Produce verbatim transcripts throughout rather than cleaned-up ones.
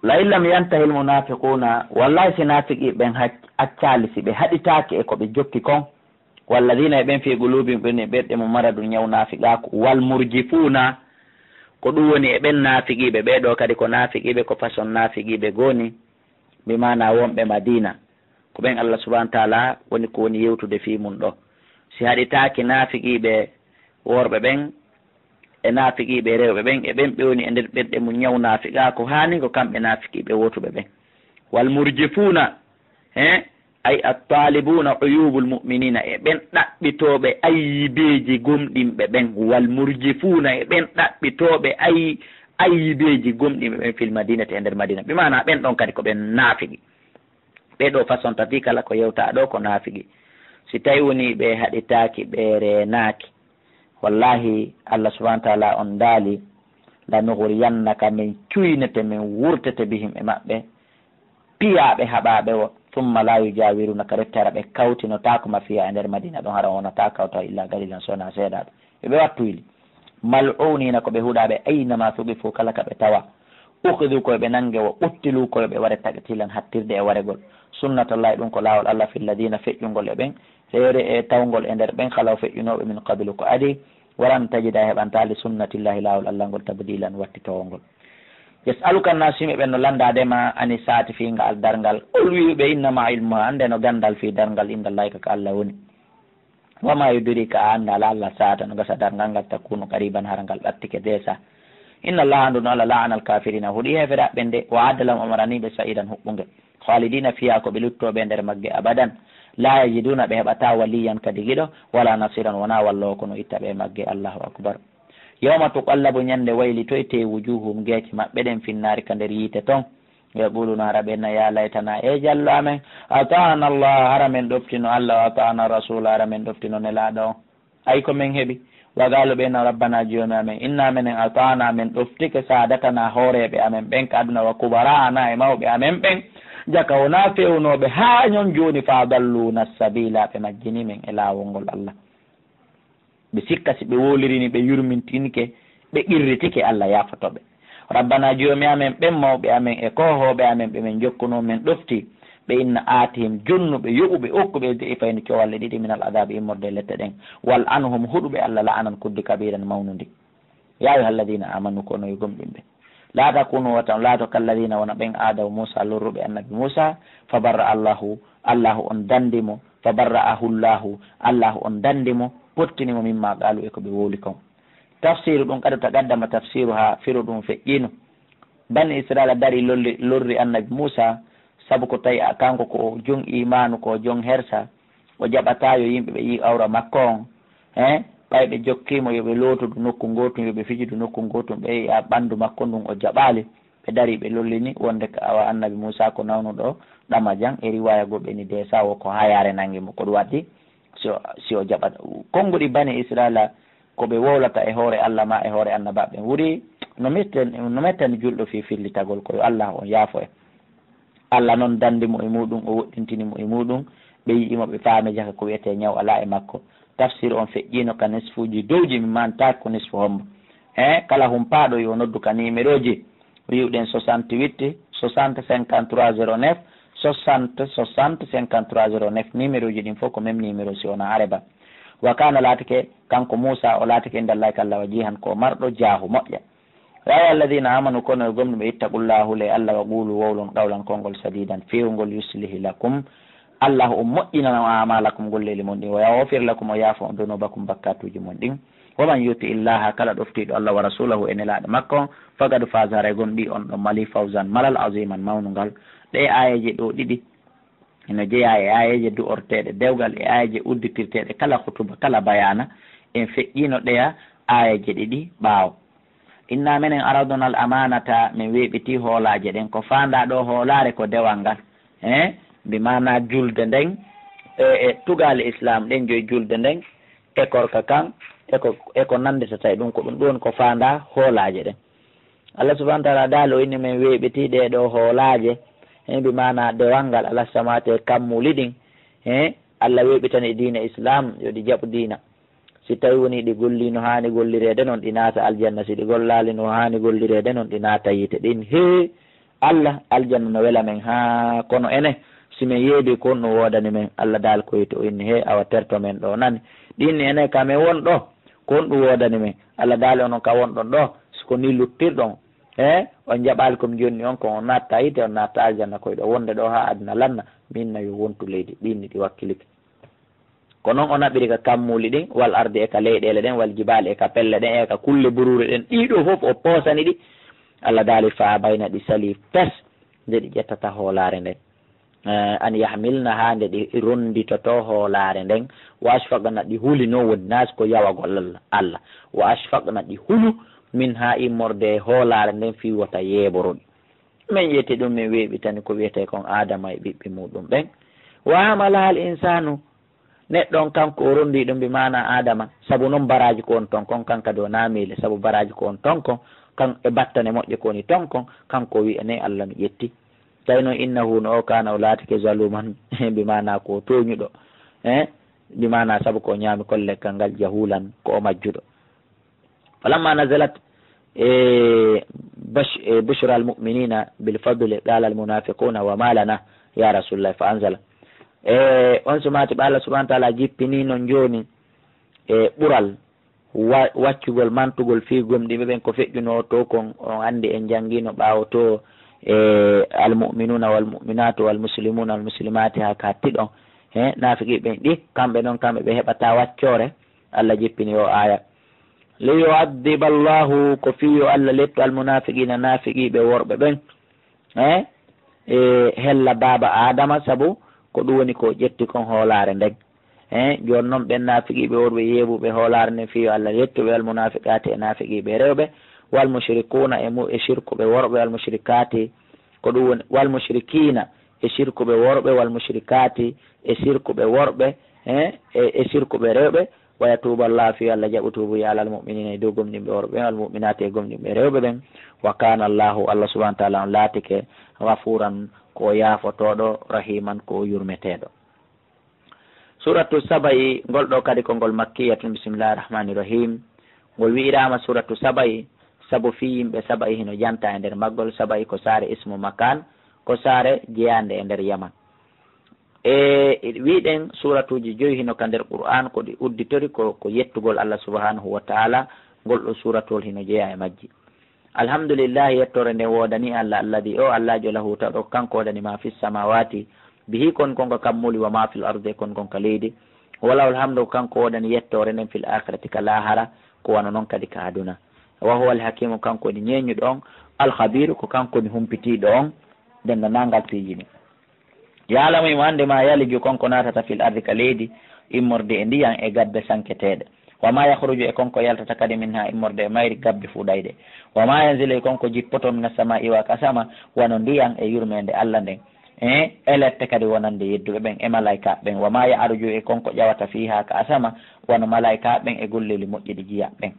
La'in lam yantahil munafiquna, wallahi si naafiqi ɓen hac-, accaali, si ɓe haɗitaaki e ko ɓe jokki kon, walladina e ɓen fi qulubihim ɓen e ɓerɗe mum maradun ñaw naafiqaaku, wal murjifuna, ko ɗum woni e ɓen naafiqiiɓe, ɓee ɗoo kadi ko naafiqiiɓe, ko façon naafiqiiɓe goni, bi maana wonɓe Madina. Ko ɓen Allah subhanahu wa taala woni ko woni yewtude fii mum ɗoo. Si haɗitaaki naafiqiiɓe worɓe ɓen, e naafiqiiɓe rewɓe ɓen, e ɓen ɓe woni e nder ɓerɗe mum ñaw naafiqaaku, haani ko kamɓe naafiqiiɓe wootuɓe ɓen. Wal murjifuuna, he, ay attalibuna uyubul mu'minina, e ɓen ɗaɓɓitooɓe ayyibeeji gomɗinɓe ɓen. Wal murjifuuna, e ɓen ɗaɓɓitooɓe ay-, ayyibeeji gomɗinɓe ɓen fil madinati, e nder Madina. Bi maana ɓen ɗon kadi ko ɓen naafiqi. Ɓee ɗoo façon tati kala ko yewtaa ɗoo ko naafiqi. Si tawi woni ɓe haɗitaaki, ɓe reenaaki, wallahi Allah subhanahu wa taala on daali, la nugriyannaka, min cuynete, min wurtete, bihim, e maɓɓe, piyaaɓe haɓaaɓe o, summa la yujawirunaka, rette hara ɓe kawtinotaako ma fiya e nder Madina ɗon, hara on wonataa kawtaw illa galilan, so wonaa seeɗaaɓe. Yo ɓe wattu wili. Mal'unina, ko ɓe huɗaaɓe, aynama suqifu, kala ka ɓe tawa. Ukhidu, ko yo ɓe nange, wa quttilu, ko yo ɓe ware, taqtilan, hattirde e waregol. Sunnatallahi, ɗum ko laawol Allah, fi lladina, feƴƴungol e ɓen, reere e tawngol e nder ɓen, khalaw, feƴƴunooɓe, min qablu, ko adii. Walan tajida, a heɓantaa, li sunnatillahi, laawol Allah ngol, tabdilan, wattitowol ngol. Yas'aluka nnasu, yimɓe ɓen no lanndaade ma, ani saati, fii nga al darngal. Qul, wi'u ɓe, innama ilmuha, annde no ganndal fii darngal, indallahi, ka ka Allah woni. Wa ma yudrika, a anndaa, la'alla, saata, no gasa darngal ngal, takunu qariban, hara ngal ɓattike deesa. Inna Allaha, anndu no Allah, la'ana al-kafirina, huɗi heeferaaɓe ɓen de, wa adda lahum, o marani ɓe, sa'iran, huɓɓunge. Khalidina fiha, ko ɓe luttooɓe nder magge abadan. La yajiduna, ɓe heɓataa, waliyan, kadi giɗo, wala nasiran, wonaa walloowo, kono itta ɓe e magge. Allahu akbar. Yawma tuqallabu, ñande waylitoyte, wujuhum, geece maɓɓe ɗen, finnaari, ka nder yiite ton. Yaquluna, hara ɓe na, ya laytana, e jallo amen, ata'ana Allah, hara men ɗoftino Allah, wa ata'ana Rasula, hara men ɗoftino Nelaaɗo on. Ay ko men heɓi. Wa qalu, ɓe na, rabbana, joomi amen, inna menen, ata'ana, men ɗoftike, sadatana, hooreeɓe amen ɓen ka aduna, wa kubara'ana, e mawɓe amen ɓen, jaka wonaa feewnooɓe, haa ñon jooni, fa adalluna sabila, ɓe majjini men e laawol ngol Allah. Ɓe sikka si ɓe wowlirini, ɓe yurmintinike, ɓe qirritike, Allah yaafoto ɓe. Rabbana, joomi amen, ɓen mawɓe amen e koohooɓe amen ɓe men jokkunoo, men ɗofti, ɓe inna, aatihim, jonnu ɓe, yoɓu ɓe, okku ɓe, di'ifayni, cowalle ɗiɗi, minal adaabi, immorde e lette ɗen, wal anhum, huɗu ɓe, Allah la'anan, kuddi, kabiran, mawnundi. Ya ayyuhalladina amanu, kono yo gomɗinɓe. La takunu, wata on laato, kalladina, wona ɓen aadaw Musa, lorruɓe annabi Musa, fa barra Allahu, Allahu on dandi mo, fa barra'ahu Allahu, Allahu on dandi mo, pottini mo, mimma qalu, e ko ɓe wowli kon. Tafsiru ɗum, qad taqaddama tafsiruha, firu ɗum feƴƴiino. Bani Israila dari lolli, lorri annabi Musa, sabu ko tawi a, kanko ko o jon imaanu, ko o jon hersa, o jaɓataa yo yimɓe ɓe yii awra makko on. He, ɓay ɓe jokkiimo yo ɓe lootudu nokku ngootun, yo ɓe fijudu nokku ngootun, ɓe yi'a ɓandu makko ndun o jaɓaali. Ɓe dari ɓe lollini wonde ka awa annabi Muusa ko nawnuɗo ɗamajan. E riwaya goo ɓe ni desa wo ko hayaare nangi mo, ko ɗum waddi si o, si o jaɓat. Konnguɗi Bani Israila ko ɓe wowlata e hoore Allah ma e hoore annabaaɓe ɓen. Wuri no metten-, no mettani julɗo fii fillitagol ko yo Allah on yaafo en. Allah non dandi mo e muɗum, o woɗɗintini mo e muɗum, ɓe yi'i mo, ɓe faami jaka ko wi'etee ñaw alaa e makko. Tafsir on feƴƴiino ka nisfuuji dowji, mi maantaaki ko nisfu hombo. He, kala humpaaɗo yo noddu ka nimerooji, wi'uɗen soixante-huit soixante cinquante-trois zéro neuf, soixante soixante cinquante-trois zéro neuf, nimerooji ɗin fof ko même nimero si wonaa areba. Wa kana, laatike, kanko Muusa, o laatike inda Allahi, ka Allah, wajihan, ko marɗo jaahu moƴƴa. Ya ayyuha alladhina amanu, kono e gomɗuɓe, ittaqullaha, hulee Allah, wa qulu, wowlon, qawlan, konngol, sadidan, feewngol, yuslih lakum, Allah on moƴƴinana on, a'malakum, golleeli mon ɗin, wa yaghfir lakum, o yaafo on, dunubakum, bakkatuuji mon ɗin. Wa man yuti illaha, kala ɗoftiiɗo Allah, wa rasulahu, e nelaaɗo makko on, faqad faza, haray gomɗii on ɗon malii, fawzan, malal, aziman, mawnungal. Ɗee aayeeje ɗoo ɗiɗi ina jeyaa e aayeeje du'orteeɗe dewgal e aayeeje udditirteeɗe kala khutuba, kala bayaana. En feƴƴiino ɗeya aayeeje ɗiɗi ɓaawo. Inna menen aradna al amanata, min weeɓitii hoolaaje ɗen. Ko faandaa ɗoo hoolaare ko dewal ngal. He, bi maanaa julde nden, e, e tugaale Islaam ɗen joyi, julde nden, e korka kan, e ko, e ko nannditata e ɗum, ko ɗum ɗon ko faandaa hoolaaje ɗen. Allah subhanahu wa taala daali o inni men weeɓitii ɗee ɗoo hoolaaje, he, bi maanaa dewal ngal, ala samawati, e kammuuli ɗin. He, Allah weeɓitani diina Islaam, yo ɗi jaɓu diina. Si tawi woni ɗi gollii no haani gollireede non, ɗi naata aljanna. Si ɗi gollaali no haani gollireede non, ɗi naata yiite. Ɗin he, Allah, aljanna no wela men haa kono ene, si men yeebii, ko honɗum woodani men? Allah daali ko wiyte o inni, he, awa terto men ɗo nani. Ɗi inni, ene ka men won ɗo, ko honɗum woodani men? Allah daali onon ka wonɗon ɗo, si ko ni luttirɗon, he, on jaɓaali ko mi jonni on kon, on natta yiite, on natta aljanna, koy ɗo wonde ɗo haa aduna lanna, min na yo wontu leydi. Ɗi inni ɗi wakkilike. Ko non o naɓiri ka kammuuli ɗin, wal ardi, e ka leyɗeele ɗen, wal jibaali, e ka pelle ɗen, e ka kulle buruure ɗen. Ɗii ɗoo fof o poosani ɗi. Allah daali, fa abayna, ɗi salii fes, nde ɗi ƴettata hoolaare nden. Eh, an yahmilna, haa nde ɗi ronnditotoo hoolaare nden. Wa ashfaqna, ɗi huli non, woni naas ko yawagol Allah, Allah. Wa ashfaqna, ɗi hulu, min, haa immorde e hoolaare nden, fii wota yeeboro ɗi. Men ƴetti ɗum, men weeɓitani ko wiyetee kon Aadama e ɓiɓɓe muuɗum ɓen. Wa hamalaha al insaanu, neɗɗo on kanko o ronndii ɗum, bi maana Aadama, sabu non baraaji ko woni ton kon, kan kadi o naamii le, sabu baraaji ko woni ton kon, kan e battane moƴƴe ko woni ton kon, kanko o wi'i, ene Allah mi ƴetti. Tawi non, innahu, no o kaana, o laatike zaluuman, bi maana ko o tooñuɗo, eh, bi maana sabu ko o ñaami kon leggal ngal, jahuulan, ko o majjuɗo. Falamma nazalat, e, bash-, e, bushra almu'minina bil fadli qala almunafiquna wa ma lana ya Rasulullah fa anzala. E, on sumaati ɓe Allah subhanahu wa ta'ala jippini non jooni, e, ɓural wa-, waccugol, mantugol fii gomɗinɓe ɓen ko feƴƴunoo to kon, on anndi en janngiino ɓaawo to, e, almu'minuna wal mu'minatu wal muslimuna wal muslimati haa ka hatti ɗon. He, naafiqi ɓen ɗi, kamɓe non kamɓe ɓe heɓata waccoore. Allah jippini o aaya. Li yu'adhiba Allahu, ko fii yo Allah lettu almunafiqina, naafiqiiɓe worɓe ɓen. Eh? E hella baaba Aadama, sabu ko ɗum woni ko ƴetti kon hoolaare nden. Eh? Jooni non ɓen naafiqiiɓe worɓe yeebuɓe hoolaare nden fii yo Allah lettu ɓe, almunafiqaati e naafiqiiɓe rewɓe, wal mushrikuuna e mu-, e shirkuɓe worɓe, wal mushrikaati, ko ɗum woni, wal mushrikiina e sirkuɓe worɓe, wal mushrikaati e sirkuɓe worɓe, eh, e, e sirkuɓe rewɓe, wa yatuuba Allah, fii Allah jaɓu tuubu ya alal mu'miniina e dow gomɗinɓe worɓe ɓen, wal mu'minaati e gomɗinɓe rewɓe ɓen, wa kaana Allahu, Allah subhanahu wa ta'ala on laatike, ghafuuran, ko o yaafotooɗo, rahiiman, ko o yurmeteeɗo. Suratu Saba'i, ngol ɗoo kadi ko ngol makkiyatun, bismillahir rahmanir rahim. Ngol wi'iraama suratu Saba'i, sabu fii yimɓe Saba'i hino janta e nder maggol. Saba'i ko saare ismu makaan, ko saare jeyaande e nder Yaman. E wi'ɗen suuratuuji joyi hino ka nder Qur'aan, ko ɗi udditori ko, ko yettugol Allah subhanahu wa ta'ala, ngol ɗoo suuratuwol hino jeyaa e majji. Alhamdulillahi, yettoore nden woodani Allah, alladhi, o Allaajo, lahu, tawɗo kanko woodani ma fis samawati, bihi, kon kon ka kammuuli, wa ma fil ardi, kon kon ka leydi. Wa lahul hamdu, ko kanko woodani yettoore nden, fil akhirati, ka laahara, ko wano non kadi ka aduna. Wa huwa al hakimu, kanko woni ñeeñuɗo on, al khabiru, ko kanko woni humpitiiɗo on denndanangal piiji ɗin. Ya'lamu, himo anndi, ma yaliju, kon ko naatata, fil ardi, ka leydi, immorde e ndiyan e gabbe sanketeeɗe. Wa ma yakhruju, e kon ko yaltata kadi, minha, immorde e mayri, gabbe fuɗayɗe. Wa ma yanzilu, e kon ko jippoto, minas samaa'i, iwa ka sama, wano ndiyan e yurmeende Allah nden. E, e lette kadi wonande yedduɓe ɓen e malaykaaɓe ɓen. Wa ma ya'ruju, e kon ko ƴawata, fiha, ka asama, wano malaykaaɓe ɓen e golleeli moƴƴi ɗi jiya ɓen.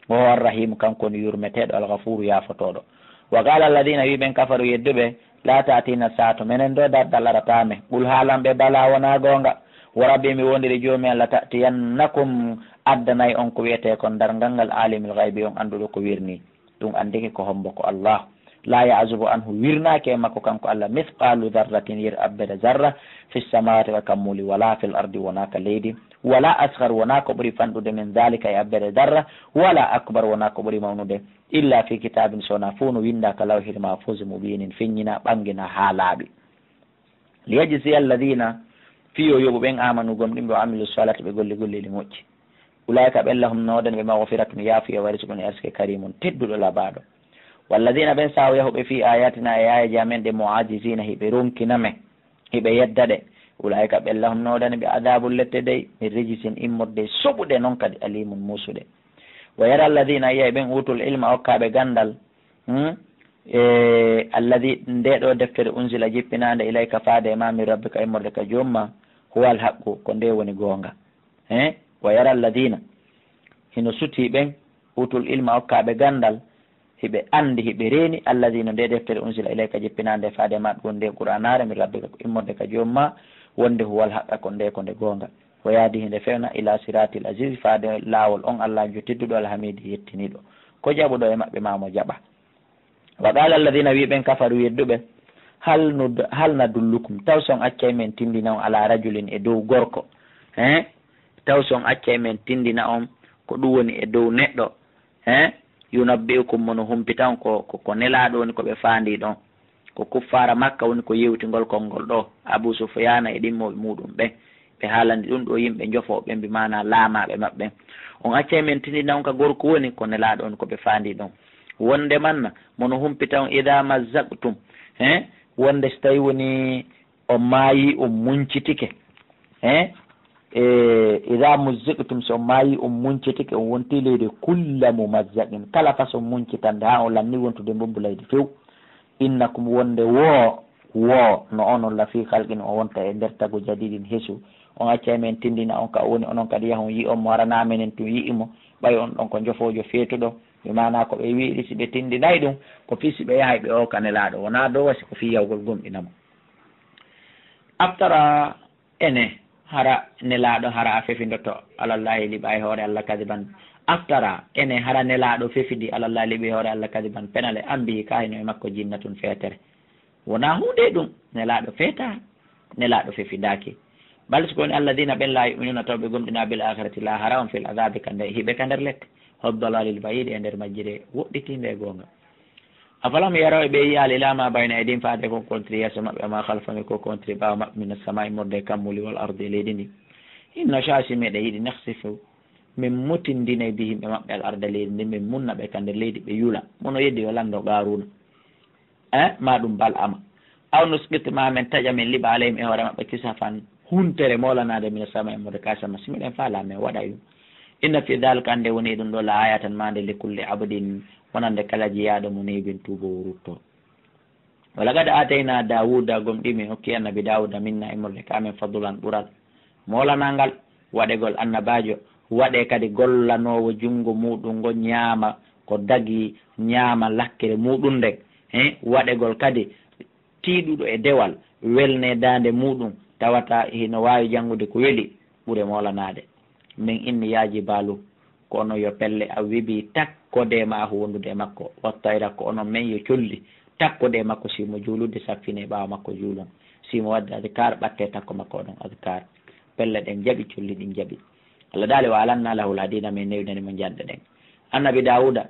Wa huwa arrahimu, kanko woni yurmeteeɗo, alghafuuru, yaafotooɗo. Wa qaala alladhina, wi ɓen kafaru, yedduɓe, la ta'tina saatu, menen ɗoo darɗe alarataa men. Qul, haalan ɓe, bala, wonaa goonga. Wa rabbi, mi wondiri Joomi am, la ta'tiyannakum, addanay on ko wi'etee kon darngal ngal, aalimil ghaybi, on annduɗo ko wirnii. Ɗum anndike ko hombo, ko Allah. La ya'zubu anhu, wirnaaki e makko kanko Allah, mithqalu dharratin, yer abbere zarra, fis samawati, ka kammuuli, wala fil ardi, wonaa ka leydi, wala asghar, wonaa ko ɓuri fanɗude, min dhalika, e abbere zarra, wala akbar, wonaa ko ɓuri mawnude, illa fi kitabin, so wonaa fuu no winndaa ka lawhil mahfuz, mubinin, feññinaa, ɓannginaa haa laaɓi. Liyajziya alladhina, fii yo yoɓu ɓen, amanu, gomɗinɓe, wa amilu salihati, ɓe golli golleeli moƴƴi. Ulaa'ika, ɓen, lahum, no woodani ɓe, maghfiratun, yaafuya, wa rizqun, e arsike, karimun, tedduɗo, labaaɗo. Walladhina, ɓen, sa'u, yahuɓe, fii ayatina, e aayeeje amen ɗen, mu'ajizina, hiɓe ronkina men, hiɓe yedda ɗe. Ulaa'ika, ɓen, lahum, no woodani ɓe, adabun, lette dey, min rijisin, immorde e soɓuɗe, non kadi alimun, muusuɗe. Wa yara alladhina, yi'ay ɓen, utul ilma, okkaaɓe ganndal, Hmm? E alladhi, ndee ɗoo deftere, unzila, jippinaande, ilayka, faade e maa, min rabbika, immorde ka Joom maa, huwal haqqu, ko nde woni goonga. He? Wa yara alladhina, hino sutii ɓen, utul ilma, okkaaɓe ganndal, hiɓe anndi, hiɓe reeni, alladhi, no ndee deftere, unzila, ilayka, jippinaande, faade e maa, ɗum woni nde Qur'aanaare, min rabbika, ko immorde ka Joom maa, wonde huwal haqqa, ko nde, ko nde goonga. Wa yahdi, hinde fewna, ila siratil aziz, faade laawol on Allaajo tedduɗo, alhamiidi, yettiniiɗo. Ko jaɓuɗo e maɓɓe, maa mo jaɓa. Wa qala alladhina, wi ɓen kafaru yedduɓe, hal nud-, hal nadullukum, taw si on accay men tindina on ala rajulin e dow gorko, he? Taw si on accay men tindina on ko ɗum woni e dow neɗɗo, he? Yunabbi'ukum, mono humpita on ko, ko, ko Nelaaɗo woni ko ɓe faandi ɗon. Ko kuffaara Makka woni ko yewtingol konngol ɗo. Abu Sufyaana e ɗimmooɓe muuɗum ɓen, ɓe haalani ɗum ɗo yimɓe njofooɓe ɓen, bi maanaa laamaaɓe maɓɓe. On accay men tindina on ka gorko woni ko Nelaaɗo woni ko ɓe faandi ɗon. Wonde manna, mono humpita on, idaa mazzaqtum, he? Wonde si tawi woni on maayi, on muncitike, he? E, idaa muzziqtum, si on maayi, on muncitike, on wonti leydi kulla mumazzaqin, kala façon muncitande, haa on lanni wontude mbumbu leydi few. Innakum, wonde woo, woo, no onon la fii khalqin, on wonta e nder tagu jadidin hesu. On accay men tindina on ka o woni, onon kadi yahon yi'on mo, hara naa menen tun yi'i mo, ɓay on ɗon ko njofoojo feetuɗo. Bi maanaa ko ɓe wi'iri, si ɓe tindinay ɗum, ko fii si ɓe yahay ɓe ooka Nelaaɗo, wonaa dow wasi ko fii yahugol gomɗina mo. Aftara, ene, hara Nelaaɗo, hara a fefindoto, alallahi, liɓa e hoore Alla kadiban. Aftara, ene, hara Nelaaɗo fefidi, alallahi, liɓi e hoore Alla kadiban, penale, an bihi, ka hino e makko, jinnatun, feetere. Wonaa huunde e ɗum, Nelaaɗo feetaa, Nelaaɗo fefindaaki. Bal si ko woni, alladina, ɓen, laa yu'minuna, taw ɓe gomɗinaa, bil akhirati, laahara on, fil adhabi, ka nder, hiɓe ka nder lette. Wa dalalil ba'iid, e nder majjire woɗɗitiinde e goonga. Afalam yaraw, ɓe yi'aali, ilaa maa bayna aydihim, faade ko kontiri yeeso maɓɓe, wa maa khalfahum, ko kontiri ɓaawo maɓɓe, mina samaa'i, immorde e kammuuli, wal ardi, e leydi ndi. In nasha', si meɗen yiɗi, nakhsif, min mutindinay bihim, e maɓɓe, al arda, leydi ndi, min munna ɓe ka nder leydi, ɓe yula. Mono yeddi yo lanndo Qaaruuna. Eh, maa ɗum Bal'ama. Aw nusqit, maa men taƴa, men liɓa, alayhim, e hoore maɓɓe, kisafan, huntere moolanaade, mina samaa'i, immorde ka asama. Si miɗen faalaa, men waɗay ɗum. Inna fi dhalika, annde woni ɗum ɗo, la ayatan, maande, li kulli abdin, wonande kala jiyaaɗo, munibin, tuuboowo, rutto. Wa laqad aataynaa Daawuuda, gomɗii men okki annabi Daawuuda, minnaa, immorde ka amen, fadlan, ɓural moolanangal, waɗegol annabaajo, waɗee kadi gollanoowo junngo muuɗum ngo ñaama ko dagii, ñaama lakkere muuɗum nden, he, waɗegol kadi tiiɗuɗo e dewal, welnee daande muuɗum, tawata hino waawi janngude ko weli, ɓure moolanaade. Min inni, yaa jibaalu, ko onon yo pelle, awwibii, takkodee, ma'ahu, wondude e makko, wattayra, ko onon men yo colli, takkodee e makko, si mo juulude, saffinee ɓaawo makko juulon, si mo waɗde adkaar, ɓattee takko makko oɗon adkaar. Pelle ɗen njaɓi, colli ɗin njaɓi. Allah daali, wa alannaa lahul hadiida, men newinani mo njanɗe ɗen. Annabi Daawuuda,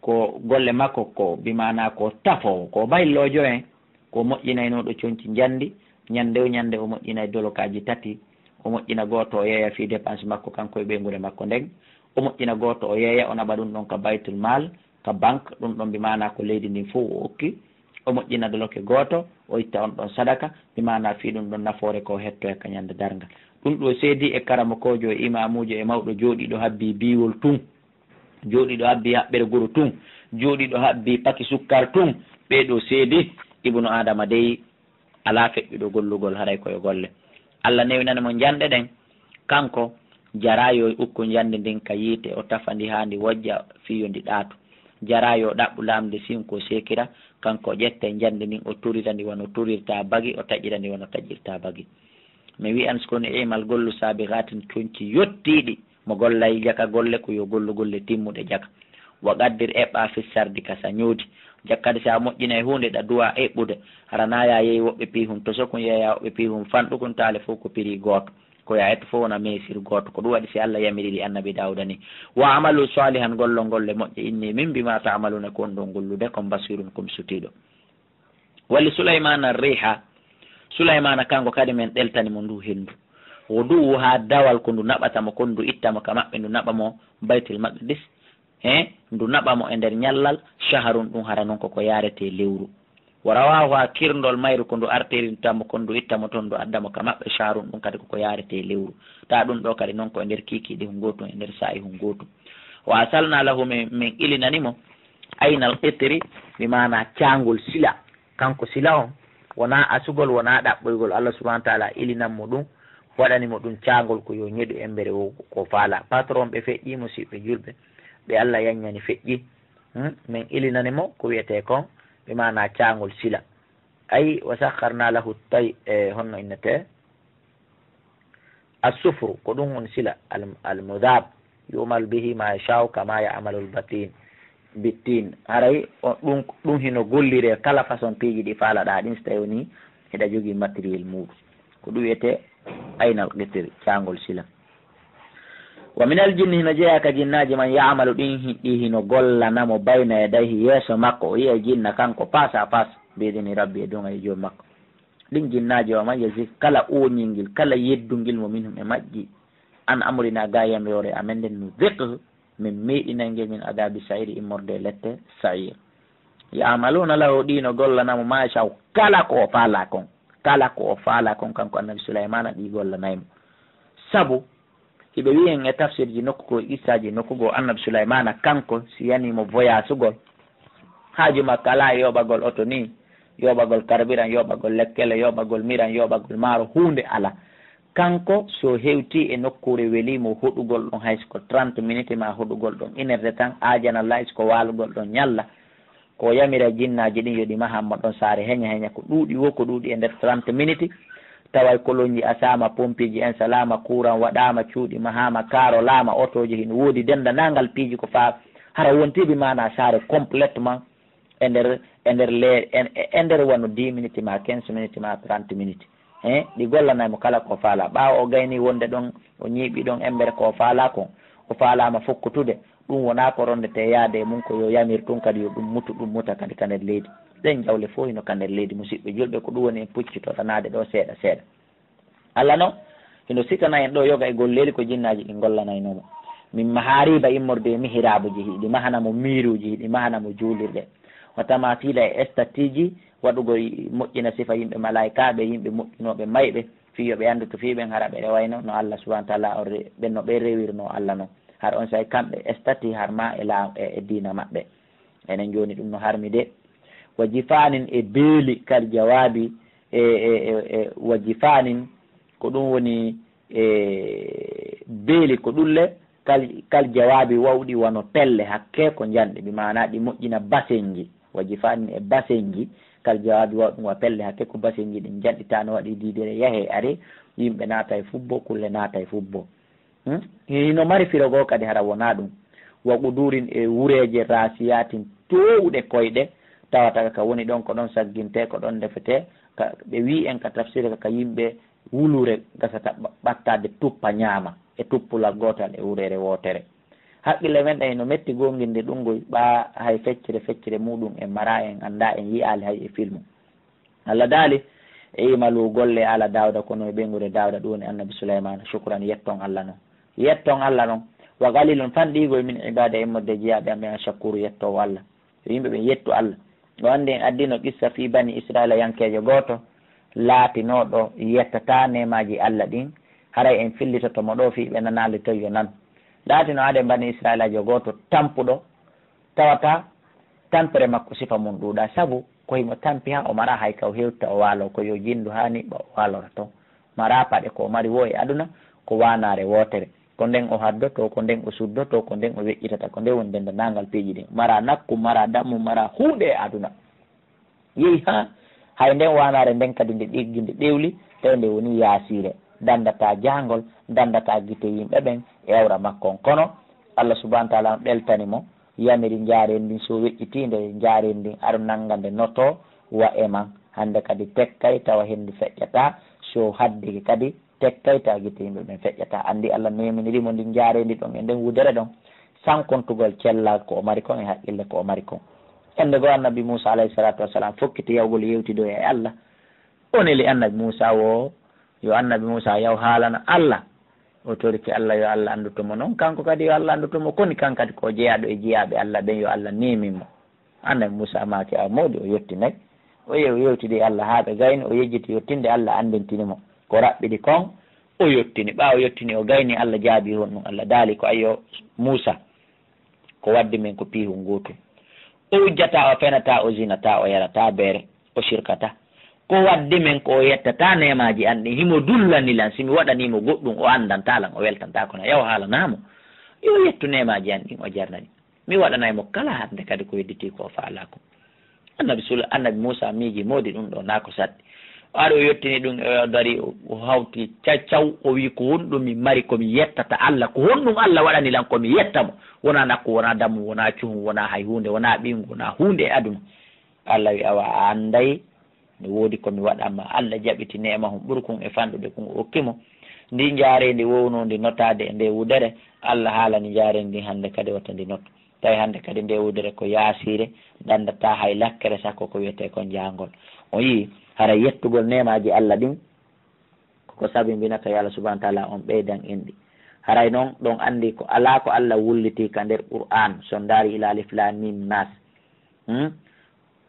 ko golle makko ko, bi maanaa ko tafoowo, ko bayloojo en, ko moƴƴinaynooɗo conci njanndi, ñannde o ñannde o moƴƴinay dolokaaji tati, o moƴƴina gooto o yeeya fii dépense makko kanko e ɓeynguure makko nden, o moƴƴina gooto o yeeya o naɓa ɗum ɗon ka baytul maal, ka banque, ɗum ɗon bi maanaa ko leydi ndin fof o okki, o moƴƴina doloke gooto, o itta on ɗon sadaka, bi maanaa fii ɗum ɗon nafoore ko o hettoya ka ñannde darnga. Ɗum ɗo seedi e karamokoojo e imaamuujo e mawɗo jooɗiiɗo habbii biiwol tun. Jooɗiiɗo habbii haɓɓere guru tun, jooɗiiɗo habbii paki sukkar tun, ɓee ɗoo seedi, Ibnu Aadama dey alaa feƴƴuɗo gollugol, haray ko yo golle. Alla newinani mo njanɗe ɗen, kanko, jaraa yo ukku njanndi ndin ka yiite, o tafa ndi haa ndi wojja fii yo ndi ɗaatu. Jaraa yo ɗaɓɓu laamnde sin ko seekira, kanko o ƴetta njanndi ndin o turira ndi wano turirta bagi, o taƴira ndi wano taƴirta bagi. Mi wi'an si ko ni'imal gollu saabigaatin conci yottiiɗi, mo gollay jaka golle ko yo gollu golle timmuɗe jaka. Wa qaddir eɓɓa fi sardi ka sañoodi. Jakkadi si a moƴƴinay huunde ɗa duwa eɓɓude. Hara na ya yehi woɓɓe piihun tosokun, yeeya woɓɓe piihun fanɗukun, taale fof ko piri gooto. Ko ya etto fof wona meesir gooto. Ko ɗum waɗi si Allah yamiriri annabi Daawuda ni. Wa amalu saalihan, gollon golle moƴƴe, inni min bima ta'maluna, ko on ɗon gollude kon basirun, ko mi sutiiɗo. Wali Sulaymaana riiha. Sulaymaana kanko kadi men ɗeltani mo ndu henndu. O du'u haa dawal ko ndu naɓata mo kon ndu itta mo ka maɓɓe ndu naɓa mo Baytul Maqdis. He, ndu naɓa mo e nder ñallal, shaharun ɗum hara non ko ko yaretee lewru. Wa rawaahu haa kirndol mayru ko ndu artirinta mo kon ndu itta mo ton ndu adda mo ka maɓɓe, shaharun ɗum kadi ko ko yaretee lewru. Ta ɗum ɗo kadi non ko e nder kiikiiɗe hun gootum, e nder saa'i hun gootum. Wa asalna lahu, men, men ilinani mo aynal qitri, bi maana caangol sila. Kanko sila on, wonaa asugol, wonaa ɗaɓɓoygol. Allah subhanahu wa taala ilinan mo ɗum, waɗani mo ɗum caangol ko yo ñeɗu embere o ko faala. Patron ɓe feƴƴii mo, si ɓe julɓe, ɓe Allah yaññani feƴƴi. Hmm? Men ilinani mo ko wiyetee kon, bi maana caangol sila. Ay, wa sakharna lahu tay-, e, honno innetee? As-sufru, ko ɗum woni sila, al-, al-mudhab, yu'malu bihi ma yasha'u kama ya'malu al-batin. bittin. Haray o, ɗum, ɗum hino golliree kala façon piiji ɗi faalaɗaa ɗin, so tawii wonii hiɗa jogii matériel muuɗum. Ko ɗum wiyetee aynal qitri, caangol sila. Wa minal jinni, hino jeyaa ka jinnaaji, man ya'malu, ɗin hi-, ɗi hino gollana mo, bayna yadayhi, yeeso makko, o yi'ay jinna kanko, face à face, bi idni rabbi, e duŋay joom makko. Ɗin jinnaaji, wa man yazigh, kala ooñingil, kala yeddungil mo, minhum, e majji, an amrina, ga yamiroore amen nden, nudhiqhu, min meeɗinay ngel, min adaabi sa'iri, immorde e lette sa'ir. Ya'maluna lahu, ɗi no gollana mo, ma yasha'u, kala ko o faalaa kon, kala ko o faalaa kon, kanko annabi Sulaymaana, ɗi gollanay mo. Sabu hiɓe wi'i en e tafsirji nokku goo, qissaaji nokku goo, annabi Sulaymaana kanko, si yani mo voyasugol, haaju makko alaa e yoɓagol oto nii, yoɓagol carburant, yoɓagol lekkele, yoɓagol miran, yoɓagol maaro, huunde alaa. Kanko, so hewtii e nokkuure welii mo hoɗugol ɗon, hay so ko trente minutes maa hoɗugol ɗon, une heure de temps, aajana lay so ko waalugol ɗon ñalla. Ko o yamira jinnaaji ɗin yo ɗi mahan mo ɗon saare heña heña, ko ɗuuɗi woo ko ɗuuɗi e nder trente minutes, taway kolonji asaama, pompiiji en salaama, kuuran waɗaama, cuuɗi mahaama, kaarolaama, otooji hino woodi, denndaangal piiji ko faa hara wontii bi maanaa saare complètement e nder, e nder le-, e, e, e nder wano dix minutes maa quinze minutes maa trente minutes. Hein, ɗi gollanay mo kala ko faalaa. Ɓaawo o gaynii wonde ɗon, o ñiiɓi ɗon embere ko o faalaa kon, o faalaama fokkutude, ɗum wonaa ko ronndetee yaade e mum, ko yo yamir ɗum kadi yo ɗum mutu, ɗum muta kadi ka nder leydi. Ɗen jawle fof hino ka nder leydi, musidɓe julɓe, ko ɗum woni en puccitotanaade ɗo seeɗa seeɗa. Alla noon hino sitana en ɗo yoga e golleeli ko jinnaaji ɗin gollanaynoo mo. Min mahaariba, immorde e mihraabuuji, hiɗi mahana mo miiruuji, hiɗi mahana mo juulirɗe. Wa tamaasiila, e estatiiji, waɗugol moƴƴina sifa yimɓe malaa'ikaaɓe, yimɓe moƴƴinooɓe mayɓe, fii yo ɓe anndu to fii ɓen hara ɓe rewayno no Alla subhaanahu wa ta'aala on re-, ɓe no ɓe rewirnoo Alla non. Har on saa'i kamɓe estati har ma e laa-, e, e diina maɓɓe. Enen jooni ɗum no harmi de. Wa jifaanin, e beeli, kal jawaabi, e, e, e, e, wa jifaanin, ko ɗum woni, e, beeli ko ɗulle, kal, kal jawaabi wawɗi wano pelle hakke ko njanɗi, bi maanaa ɗi moƴƴina basenji. Wa jifaanin, e basenji, kal jawaabi wawɗi wa pelle hakke ko basenji ɗin njanɗi, taa no waɗi diidere yahe ari, yimɓe naata e fubbo, kulle naata e fubbo. Hmm? Hino mari firo goo kadi hara wonaa ɗum. Wa quduurin, e wureeje, raasiyaatin, toowuɗe koyɗe, tawata ka woni ɗon ko ɗon saggintee, ko ɗon ndefetee, ka ɓe wi'i en ka tafsir ka, ka yimɓe wulure gasata ɓa-, ɓattaade tuppa ñaama, e tuppulal gootal e wureere wootere. Haqqille men ɗen hino metti goonginde ɗum ngoy, ɓaa hay feccere feccere muuɗum en maraa, en anndaa, en yi'aali hay e filmu. Alla daali, e imalu golle ala Daawuda, kono e ɓeynguure Daawuda, ɗum woni annabi Sulaymaana, shukran, yetton Alla non. Yetton Alla non. Wa qalilun, fanɗiigo e min ibaadi, immorde jiyaaɓe am ɓen, ash-shakuru, yettoowo Alla. Yo yimɓe ɓen yettu Alla. O anndi en addino qissa fii bani Israa'iila yankeejo gooto, laatinooɗo yettataa neemaaji Alla ɗin, haray en fillitoto mo ɗoo fii ɓe nanaali toy yo nan. Laatino aden bani Israa'iilaajo gooto tampuɗo, tawata tampere makko sifa mun ɗuuɗaa, sabu ko himo tampi haa o maraa hay ka o hewta o waaloo, ko yo jinndu haa niɓɓa o waalora ton. Maraa paɗe, ko o mari woo e aduna ko waanaare wootere. Ko nden o haddotoo, ko nden o suddotoo, ko nden o weƴƴitata, ko nden woni denndaangal piiji ɗin. Maraa nakku, maraa dammu, maraa huunde e aduna. Yehi haa hay nden waanaare nden kadi nde ɗiggi, nde ɗewli, tawi nde woni yaasiire. Danndataa jaangol, danndataa gite yimɓe ɓen e awra makko on. Kono Alla subhaanahu wa ta'aala on ɗeltani mo, yamiri njaareendi ndin, so weƴƴitii nde, njaareendi ndin aro nannga nde noto wa e man. Hannde kadi tekkay tawa henndu feƴƴataa, so haddike kadi tekkay tawa gite yimɓe ɓen feƴƴataa. Anndi Alla neeminiri mo ndin njaareendi ɗon e nden wudere ɗon, sankontugol cellal ko o mari kon e haqqille ko o mari kon. Ɲannde goo annabi Muusaa alayhi salaatu wa salaam fokkiti yahugol yewtidoya e Alla. O neli annabi Muusaa woo yo annabi Muusaa yahu haalana Alla. O torike Alla yo Alla annduto mo non, kanko kadi yo Alla annduto mo, koni kan kadi ko o jeyaaɗo e jiyaaɓe Alla ɓen, yo Alla neemin mo. Annabi Muusaa maaki, a moodi, o yottinay. O yew-, yewtidi e Alla haa ɓe gayni, o yejjiti yottinde, Alla anndintini mo ko raɓɓiɗi kon, o yottini. Ɓaawo yottini, o gayni, Alla jaabii honɗum? Alla daali ko, ayyo Muusaa, ko waddi min ko piihun ngootun. O wujjataa, o fenataa, o zinataa, o yarataa beere, o sirkataa. Ko waddi min ko o yettataa neemaaji an ɗin, himo dullani lan, si mi waɗanii mo goɗɗum, o anndantaa lan, o weltantaako lan. Yahu haalanaa mo, yo yettu neemaaji an ɗin, o jarnani. Mi waɗanay mo kala hannde kadi ko hedditii ko o faalaa kon. Annabi Sula-, annabi Muusaa miiji, moodi, ɗum ɗoo naa ko satti. O ari o yettini ɗum, e o dari, o hawti cacaw, o wi, "Ko honɗum mi mari ko mi yettata Allah? Ko honɗum Allah waɗani lan ko mi yetta mo? Wonaa nakku, wonaa dammu, wonaa cuhun, wonaa hay huunde, wonaa ɓiyngu, wonaa huunde e aduna." Allah wi, "Awa a annday, no woodi ko mi waɗan ma." Allah jaɓiti neema hun ɓurkun e fanɗude kun o okki mo. Ndi njaareendi wownoondi notaade e nde wudere, Allah haalani njaareendi ndin hannde kadi wata ndi not. Tawi hannde kadi nde wudere ko yaasiire, danndataa hay lakkere sakko ko wiyetee ko njaangol. On yii, hara yettugol neemaaji Allah ɗin, ko ko sabi mbinata yo Allah subhanahu wa taala on ɓeydan en ɗi. Haray non ɗon anndi ko alaa ko Allah wullitii ka nder Qur'aan, so ndaari ila alif laam miim naas. Hmm?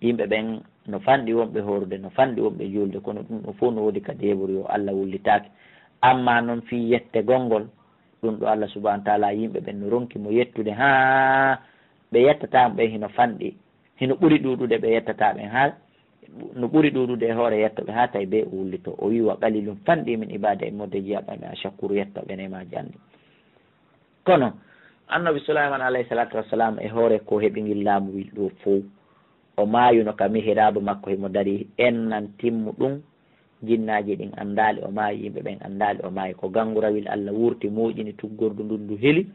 Yimɓe ɓen no fanɗi wonɓe hoorude, no fanɗi wonɓe juulde, kono ɗum ɗon fof no woodi ka deeburu yo Allah wullitaake. Amma non fii yettegol ngol, ɗum ɗo Allah subhanahu wa taala yimɓe ɓen no ronki mo yettude haa ɓe yettata mo ɓen hino fanɗi, hino ɓuri ɗuuɗude ɓe yettata ɓen haa no ɓuri ɗuuɗude e hoore yettoɓe haa tawi bee o wullito. O wi, "Wa qalilun fanɗi min ibadi e mode jiyaɓe ɓe a shakkuru yettoɓe neemaaji anndi." Kono Annabi Sulayman alayhi salatu wassalam e hoore ko heɓi ngil laamu wil ɗo fow. O maayuno ka mihiraabu makko himo dari ennan timmu ɗum. Jinnaaji ɗin anndaali o maayi, yimɓe ɓen anndaali o maayi. Ko gangurawil Allah wurti mooƴini tuggordu ndun ndu heli.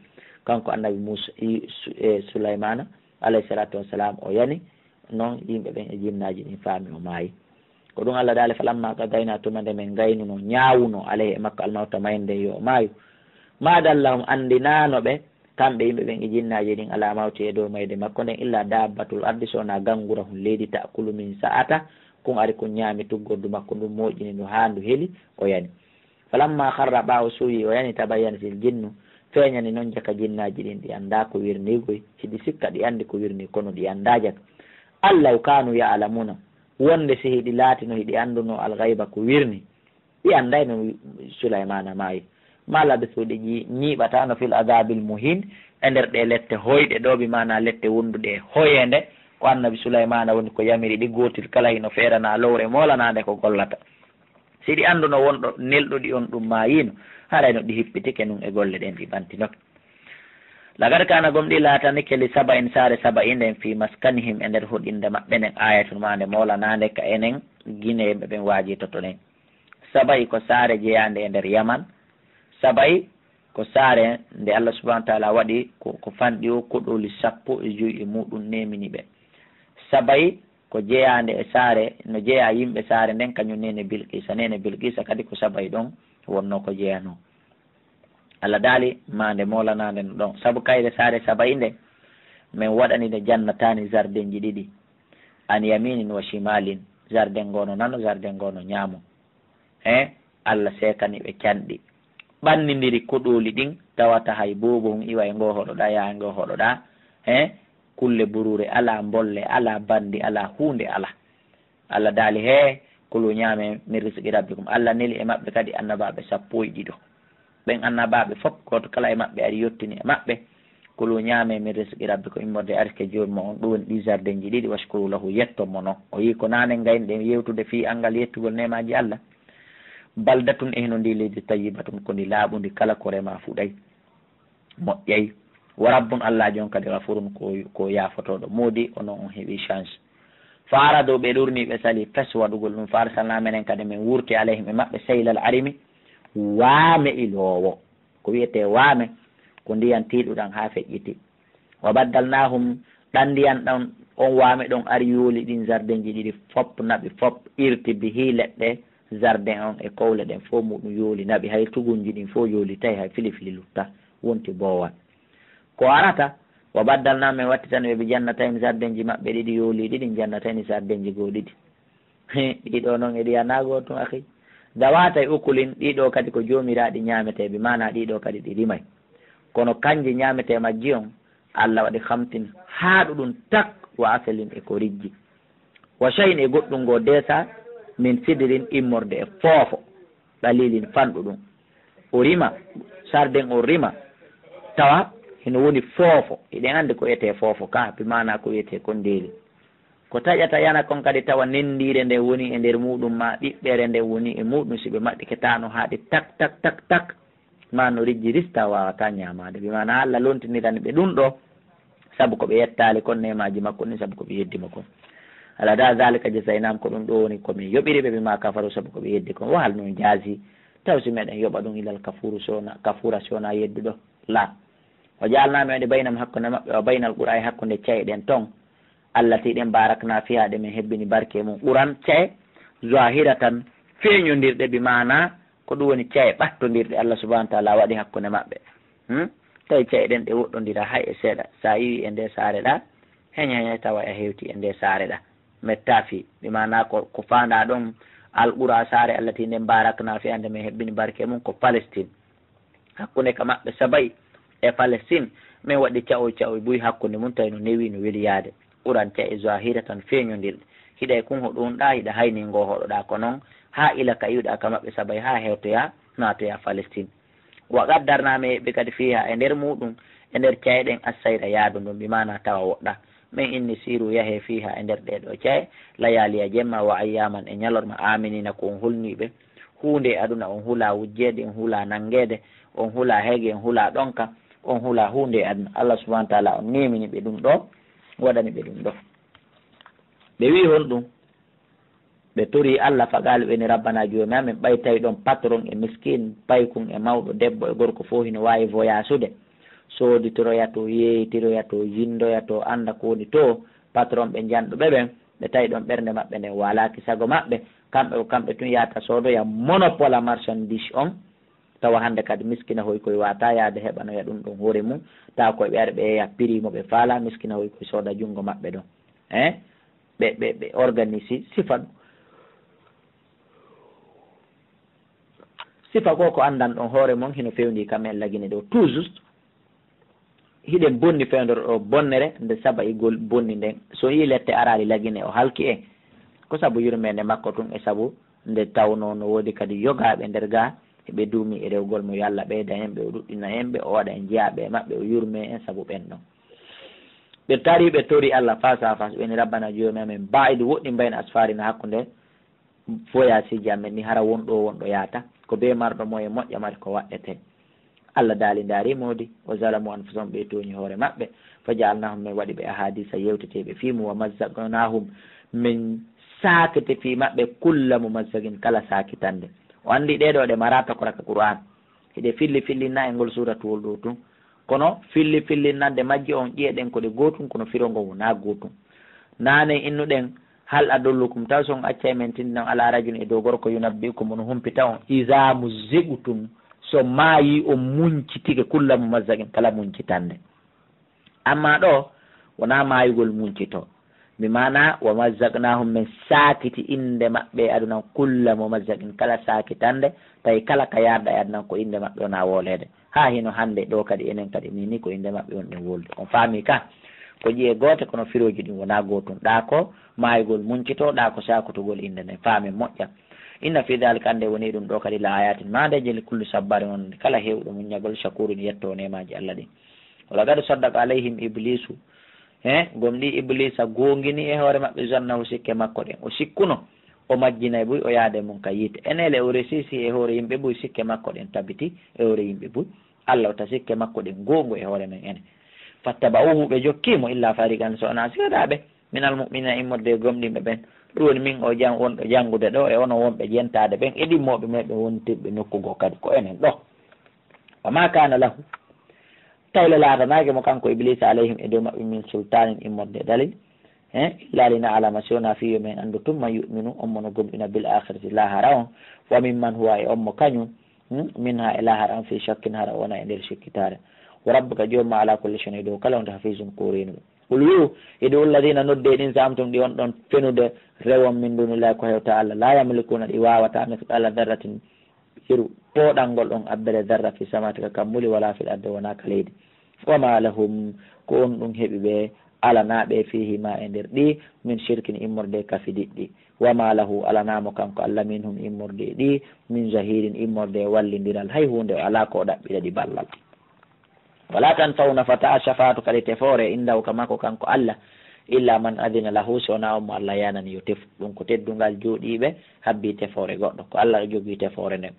Kanko Annabi Musa, i, Su-, e Sulaymana alayhi salatu wassalam o yani. Non yimɓe ɓen e jinnaaji ɗin faami o maayi. Ko ɗum Allah daali, "Falamma qadayna," tuma nde min gaynuno, ñaawuno, "alayhi," e makko, "almawta," mayde, yo o maayu. Ma dallahum, anndinaano ɓe, kamɓe yimɓe ɓen e jinnaaji ɗin, alaa mawti, e dow mayde makko nden, illa dabbatul ardi, so wonaa gangurahun leydi, ta'kulu min sa'ata, kun ari kun ñaami tuggordu makko ndun, mooƴini ndu haa ndu heli, o yani. Falamma kharra, ɓaawo suuyi o yani, tabayyanatil jinnu, feeñani non jaka jinnaaji ɗin, ɗi anndaa ko wirnii koy, hiɗi sikka ɗi anndi ko wirnii, kono ɗi anndaa jaka. An law kaanu ya'lamuna, wonde si hiɗi laatino hiɗi anndunoo al-ghayba ko wirnii, ɗi anndayno Sulaymana maayi. Ma labisu, ɗi ƴi-, ñiiɓataano fil adhabil muhin, e nder ɗee lette hoyɗe ɗoo, bi maana lette wonduɗe e hoyeende, ko Annabi Sulaymana woni ko yamiri ɗi, gootel kala hino feeranaa lowre moolanaande ko gollata. Si ɗi annduno wonɗo nelɗo ɗi on ɗum maayiino, haray no ɗi hippitike nun e golle ɗen ɗi ɓantinoke. Laqad kaana, gomɗii laatanike, li saba'in, saare Saba'i nden, fii maskanihim, e nder hoɗinde maɓɓe nden, aayatun, maande moolanaande ka enen, Gine yimɓe ɓen waajitoto ɗen. Saba'i ko saare jeyaande e nder Yaman. Saba'i ko saare nde Allah subhanahu wa taala waɗi ko, ko fanɗi o koɗooli sappo e joyi e muɗum neemini ɓe. Saba'i ko jeyaande e saare, no jeyaa yimɓe saare nden, kañum neene Bilqiisa. Neene Bilqiisa kadi ko Saba'i ɗon wonnoo ko jeyanoo. Allah daali, maande moolanaande no ɗon. Sabu kayre saare Saba'i nde, min waɗani nde jannataani, zardenji ɗiɗi, an yaminin wa shimalin, zarden ngoo no nano, zarden ngoo no ñaamo. He, Allah seekani ɓe canɗi. Ɓannindiri koɗooli ɗin, tawata hay boobo hun iwa e ngoo hoɗoɗaa, yaha e ngoo hoɗoɗaa. He, kulle buruure alaa, mbolle alaa, banndi alaa, huunde alaa. Allah daali, "Hee, kulu ñaame min rizqi rabbikum." Allah neli e maɓɓe kadi annabaaɓe sappo e ɗiɗo. Ɓen annabaaɓe fof, gooto kala e maɓɓe ari yottini e maɓɓe, "Kulu ñaame min rizqi rabbikum, immorde e arsike Joomi mon on, ɗum woni ɗii zardenji ɗiɗi, washkuru lahu, yetton mo non." O yii ko naane gaynuɗen yewtude fii anngal yettugol neemaaji Allah. Baldatun, e hino ndii leydi, tayyibatun, ko ndi laaɓundi, kala ko remaa fuɗay, moƴƴay. Wa rabbun, Allah jooni kadi, ghafurun, ko, ko yaafotooɗo. Moodi onon on heɓi chance. Fa aradu, ɓe ɗurnii, ɓe salii fes waɗugol ɗum. Fa arsalna, menen kadi min wurti, alayhim, e maɓɓe, saylal arimi, waame iloowo. Ko wiyetee waame, ko ndiyan tiiɗuɗan haa feƴƴiti. Wa baddalnahum, ɗan ndiyan ɗan, on waame ɗon ari yooli ɗin zardenji ɗiɗi fop, naɓi fop, irti bihi, leɗɗe zarden on e kowle ɗen fof muɗum yooli, naɓi, hay tugunji ɗin fof yooli, tawi hay filifili lutta, wonti boowal. Ko arata, wa baddalna, min wattitani ɓe, bi jannatayn, zardenji maɓɓe ɗiɗi yooliiɗi ɗin, jannatayn, zardenji goo ɗiɗi. Ɗiɗo non e ɗi anaa gootun, akhi. Dawata e ukulin, ɗiɗo kadi ko joomiraaɗi ñaameteeɓe, maanaa ɗiɗo kadi ɗi rimay. Kono kanji ñaametee majji on, Allah waɗi khamtin haaɗuɗum tak, wa asalin, e ko rijji. Wa shay'in, e goɗɗum goo deesa, min sidrin, immorde e foofo, qalilin, fanɗuɗum. O rima, sarden o rima, tawa hino woni foofo. Hiɗen anndi ko wiyetee foofo ka, bi maanaa ko wiyetee kondeeli. Ko taƴata yana kon kadi tawa nenndiire nden woni e nder muɗum, maa ɓiɓɓere nden woni e muɗum, si ɓe maɗɗike taano haaɗi tak, tak, tak, tak, maa no rijji rista waawataa ñaamaade. Bi maanaa Allah lontinirani ɓe ɗum ɗo, sabu ko ɓe yettaali kon neemaaji makko ɗin, sabu ko ɓe yeddi mo kon. Ala da zalika jazaynahum, ko ɗum ɗo woni ko min yoɓiri ɓe, bima kafaru, sabu ko ɓe yeddi kon. Wa hal nunjazi, taw si meɗen yoɓa ɗum, illal kafuru, si wona, kafura, si wona yedduɗo? La. Wa ja'alna, min waɗi, baynahum, hakkunde maɓɓe, wa baynal qura, e hakkunde ca'e ɗen ton, allati, ɗen, barakna fiha, ɗe min hebbini barke mum, quran, ca'e, zahiratan, feeñondirɗe, bi maana ko ɗum woni ca'e ɓattondirɗe, Allah subhanahu wa taala waɗi hakkunde maɓɓe. Hmm? Tawi ca'e ɗen ɗe woɗɗondira hay e seeɗa. Sa iwi e nde saare ɗa, heña heña tawa a hewti e nde saare ɗa. Metta fi, bi maana ko, ko faanda ɗon, al qura, saare, allati, nden, barakna fiha, nde min hebbini barke mum, ko Palestine. Hakkunde ka maɓɓe Saba'i e Palestine, min waɗi ca'oy ca'oy buy hakkunde mum, tawi no newi, no weli yaade. Quran, ca'e zahiratan, feeñondirɗe. Hiɗa e kun hoɗo ɗa, hiɗa hayni ngo hoɗoɗa ko non, haa ila ka iwɗa ka maɓɓe Saba'i, haa hewtoya, naatoya Palestine. Wa qaddarna, min eɓɓi kadi, fiha, e nder muɗum, e nder ca'e ɗen, assayra, yaadu ndun, bi maana tawa woɗɗa. Min inni, siru, yahe, fiha, e nder ɗee ɗoo ca'e, layaliya, jemma, wa ayyaman, e ñalorma, aminina, ko on hulniiɓe. Huunde e aduna on hula wujjeede, on hula nanngeede, on hula heege, on hula ɗonka, on hula huunde e aduna. Allah subhanahu wa taala on nemini ɓe ɗum ɗo, waɗani ɓe ɗum ɗo. Ɓe wi'i honɗum? Ɓe tori Allah, faqalu, ɓe ni, rabbana, joomi amen, ɓay tawi ɗon patron e miskin, paykun e mawɗo, debbo e gorko, fof hino waawi voyasude, sooditoroya to, yeeytiroya to, yinndoya to, annda ko woni to, patron ɓe janɗuɓe ɓen, ɓe tawi ɗon ɓernde maɓɓe nden waalaaki sago maɓɓe, kamɓe ko kamɓe tun yahata soodoya monopole marchandise on, tawa hannde kadi miskina hoy koy waata yaade heɓanoya ɗum ɗon hoore mum, tawa koy ɓe ari ɓe yeeya prix mo ɓe faala, miskina hoy koy sooda junngo maɓɓe ɗon. Eh? Ɓe, ɓe, ɓe organisi sifa ɗum. Sifa ko, ko anndan ɗon hoore mon hino fewndi kam en Lagine ɗo. Tout juste, hiɗen bonni fewndoro ɗo bonnere nde Saba'i gol bonni nden. So yii lette araali Lagine, o halki en. Ko sabu yurmeende makko tun e sabu nde tawnoo no woodi kadi yogaaɓe nder gaa, ɓe duumi e rewgol mo, yo Allah ɓeyda en ɓe, o ɗuɗɗina en ɓe, o waɗa en jeyaaɓe e maɓɓe, o yurmee en sabu ɓen ɗon. Ɓe tarii, ɓe torii Allah face à face, ɓe ni, rabbana, joomi amen, ba'id, woɗɗin, bayna asfarina, hakkunde voyage ji amen ni, hara won ɗo won ɗo yaata, ko bee marɗo moyen moƴƴa mari ko waɗɗete. Allah daali, ndaari moodi, wa zalamu anfusahum, ɓe tooñi hoore maɓɓe, fa ja'alnahum, min waɗi ɓe ahadisa, yewteteeɓe fii mum, wa mazzaqnahum, min saakiti fii maɓɓe, kulla mumazzaqin, kala saakitannde. O anndi ɗee ɗoo ɗe maraa tokora ka Qur'aan. Hiɗe filli fillinna e ngol suuratuwol ɗoo tun. Kono filli fillinnande majje on, ƴi'eɗen ko ɗe gootun, kono firo ngon wonaa gootun. Naane innuɗen, hal adullukum, taw si on accay men tinndina on, ala rajulin, e dow gorko, yunabbi'ukum, on humpita on, iza muzziqtum, so maayii on muncitike, kulla mumazzaqin, kala muncitannde. Amma ɗoo, wonaa maayugol muncitoo. Bi maana, wa mazzaqnahum, min saakiti innde maɓɓe e aduna, kulla mumazzaqin, kala saakitannde, tawi kala ka yaarɗa e aduna ko innde maɓɓe wonaa wooleede. Haa hino hannde ɗoo kadi, enen kadi, ni, ni ko innde maɓɓe wonɗen wolde. On faami ka? Ko ƴi'e goote, kono firooji ɗin wonaa gootun. Ɗaa ko maayugol muncitoo, ɗaa ko saakotugol innde nden. Faamen moƴƴa. Inna fi dhalika, annde woni ɗum ɗoo kadi, la ayatin, maandeeje, li kulli sabbaarin, wonande kala heewɗo muññagol, shakuurin, yettoo neemaaji Allah ɗin. Wa laqad saddaqa alayhim Ibliisu. He, gomɗii Ibliisa goongini e hoore maɓɓe, zannahu, sikke makko ɗen. O sikkuno, o majjinay buy o yaade mum ka yiite. Enele o resisi e hoore yimɓe buy, sikke makko ɗen tabiti e hoore yimɓe buy. Allah o ta sikke makko ɗen goongu e hoore men ene. Fattaba'uhu, ɓe jokkii mo, illa fariqan, so wonaa seeɗaaɓe, minal mu'miniina, immorde e gomɗinɓe ɓen. Ɗum woni min o jan-, wonɗo janngude ɗoo, e onon wonɓe jentaade ɓen, e ɗimmooɓe mumen ɓe wontirɓe nokku goo kadi, ko enen ɗoo. Wa ma kana lahu, tawi le laatanaake mo kanko Ibliisa, alayhim, e dow maɓɓe, min sultaanin, immorde e dalil, he, illa li na'lama, si wonaa fii yo min anndu, tun man yu'minu, on mo no gomɗina, bil aakhirati, laahara on, wa mimman huwa, e on mo kañum, hmm, minha, e laahara on, fii shakkin, hara o wona e nder sikkitaare. Wa rabbuka, joom ma, ala kulli shay'in, e dow kala hunde, hafizun, ko o reenuɗo. Qul, wi'u, idu alladhina, nodde ɗin, za'amtum, ɗi on ɗon fenude, rewon, min dunillahi, ko hewta Allah, la yamlikuna, ɗi waawataa, mithqala dharratin, ɓiru pooɗangol on abbere zarra, fi samawaati, ka kammuuli, wala fil ardi, wonaa ka leydi. Wa ma lahum, ko on ɗum heɓi ɓe, alanaa ɓe, fiihima, e nder ɗi, min shirkin, immorde kafidiɗɗi. Wa ma lahu, alanaa mo kanko Allah, minhum, immorde e ɗi, min zahirin, immorde e wallindiral, hay huunde o alaa ko o ɗaɓɓira ɗi ballal. Wala tanfa'u, nafataa, ash-shafaa'atu, kadi tefoore, indahu, ka makko kanko Allah, illa man adina lahu, si wonaa on mo Allah yaanani yo tefu. Ɗum ko teddungal jooɗiiɓe habbii tefoore goɗɗo. Ko Allah jogii tefoore nden.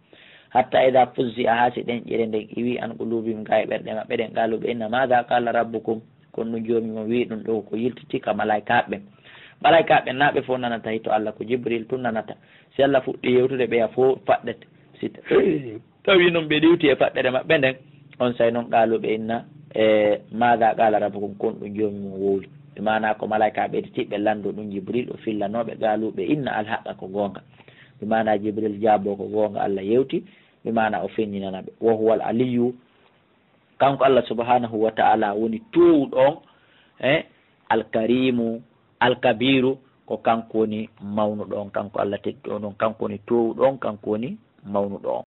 Hatta idha fuzzi'a, haa si ɗenƴere nden iwii, an qulubihim, ga e ɓerɗe maɓɓe ɗen, qaalu, ɓe inna, maadha qaala rabbukum, ko honɗum joomi mon wi'i ɗum ɗoo, ko yiltiti ka malaa'ikaaɓe ɓen. Malaykaaɓe naa ɓe fof nanata hito Allah, ko Jibril tun nanata. Si Allah fuɗɗii yewtude, ɓeya fof faɗɗete. Si tawii non ɓe ɗiwti e faɗɗere maɓɓe nden, on say non qaaluu ɓe inna, e, maada qaala rabbukum, kon ɗum joomi mon wowli. Bi maanaa ko malaykaaɓe ɓeyditiiɓe lanndo ɗum Jibril, o fillanooɓe, qaaluu ɓe inna alhaqa, ko goonga. Bi maanaa Jibril jaaboo ko goonga Allah yewti, bi maanaa o feññinana ɓe. Wa huwal aliyyu, kanko Allah subhanahu wa ta'ala woni toowuɗo on, e, alkarimu, alkabiru, ko kanko woni mawnuɗo on, kanko Allah tedduɗo on, kanko woni toowuɗo on, kanko woni mawnuɗo on.